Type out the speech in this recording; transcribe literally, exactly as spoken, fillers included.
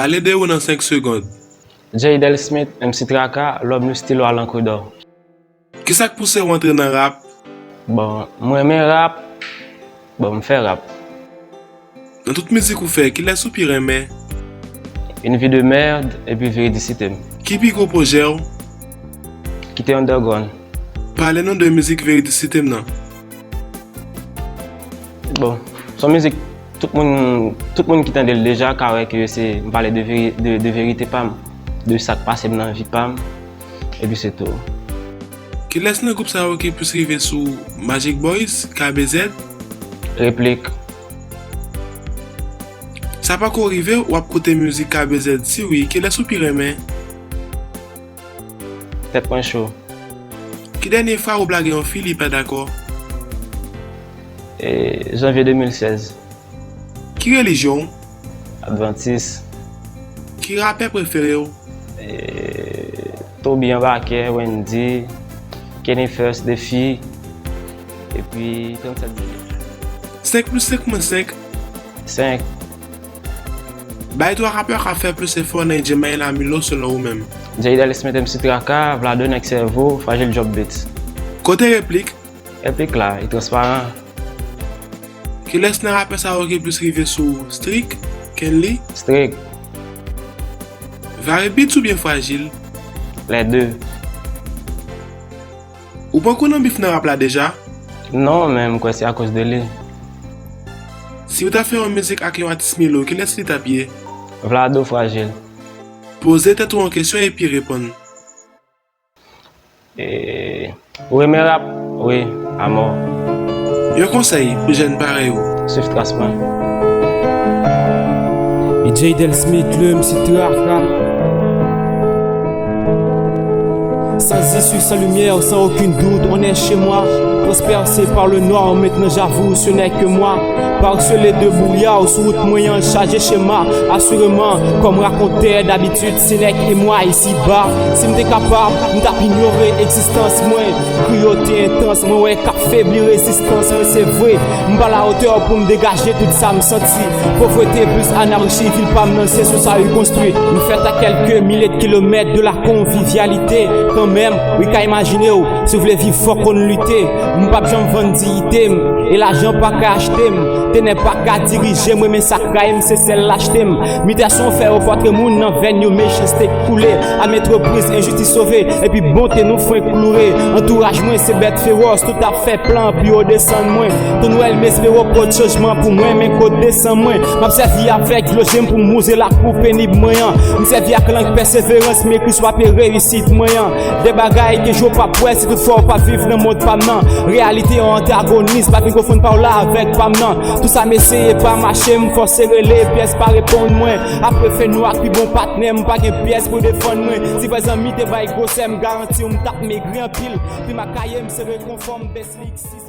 Pale de ou nan senk segonn. Jay Del Smith, M C Traka, Lòm nou stilo a lankre dò. Kisa k pouse w antre nan rap? Bon, mwen renmen rap. Bon, m fè rap. Nan tout mizik ou fè, kilès ou pi renmen? Une vie de merde epi Veridisite m. Ki pi gwo pwojè w? Kite underground. Pale nou de mizik Veridisite m nan. Bon, se yon mizik tout moun, tout moun ki tande l deja ka wè ke se, m pale de, veri, de, de verite pa m, de sa k pase m nan vi pa m, epi se tou. Kilès nan gwoup sa yo ki plis rive sou Magic Boys, K B Z? Replik. Sa pako rive w ap koute mizik K B Z? Si wi, kilès ou pi renmen? Tèt mwen cho. Ki dènye fwa ou blage yon fi li pa dakò? E, janvye de mil sèz. Ki relijyon w? Advantis. Ki rapè prefere w? E, Toby Anbakè, Wendy, Kenny First, Defi, epi trannsèt Billy. Senk plis senk mwens senk? Senk. Bay twa rapè k ap fè plis efò nan Jemay la Milo selon ou menm. Jay Del Smith, M C Traka, Vlado, Nèg Sèvo, Fragile Job Beats. Kote replik? Replik la, li transparan. Kilès nan rapè sa yo ki plis rive sou Strik, Kenly? Strik. Vari Beats oubyen Fragile? Les deux. Ou pran kou nan bif nan rap la deja? Non, men m kwè se akoz de li. Si w ta fè yon mizik ak yon atis Milo, kilès li t ap ye? Vlado, Fragile. Poze tèt ou yon kesyon epi reponn. E, ou renmen rap? Wi, amò. Yon konsèy pou jèn parèy ou? Swiv tras mwen. E Jay Del Smith, le M C Traka. Sans issue, sans lumière, sans aucun doute, on est chez moi. Transpercé par le noir, maintenant j'avoue, ce n'est que moi. Parcelé de brouillard, sou wout mwen an chaje chema. Assurément, comme raconteur d'habitude, ce n'est que moi ici-bas. Si m te kapab, m t ap inyore egzistans mwen. Kriyote entans, mwen wè k ap febli rezistans mwen, se vre. M pa la otè pou m degaje tout sa m santi. Povrete plis anarchi, vil pa m nan se sou sa yo konstwi. M fèt a kèlke milye de kilomèt de la konvivyalite. Kanmenm, wi ka imajine w, si w vle viv fòk konn lite. M p ap janm vann diyite m, e lajan pa ka achte m. Tenèb pa ka dirije m, wi men sa k rayi m se sèl lachte m. Mitasyon fè yo pòtre moun nan vèn yo, mechanste koule. A met repriz, enjistis sove, epi bonte nou frenk loure. Antouraj mwen se bèt fewòs, tout ap fè plan pou yo desann mwen. Ton Nwèl m espere w pot chanjman pou mwen, men kot desann mwen? M ap sèvi avèk dlo je m pou m wouze lakou penib mwen an. M sèvi ak lang pèseverans, m ekri sou papye reyisit mwen an. De bagay ke je w p ap wè si toutfwa w p ap viv nan mond pa m nan. Reyalite yon antagonis, pa vin konfonn pa w la avèk pa m nan. Tout sa m eseye pa mache, m fòse rele, pyès pa reponn mwen. Apre fè nou ak pi bon patnè, m pa gen pyès pou defann mwen. Si vrè zanmi te bay gwosè, m garanti w m t ap megri anpil. Pi m ak kaye m se rekonfò m, best lick sis.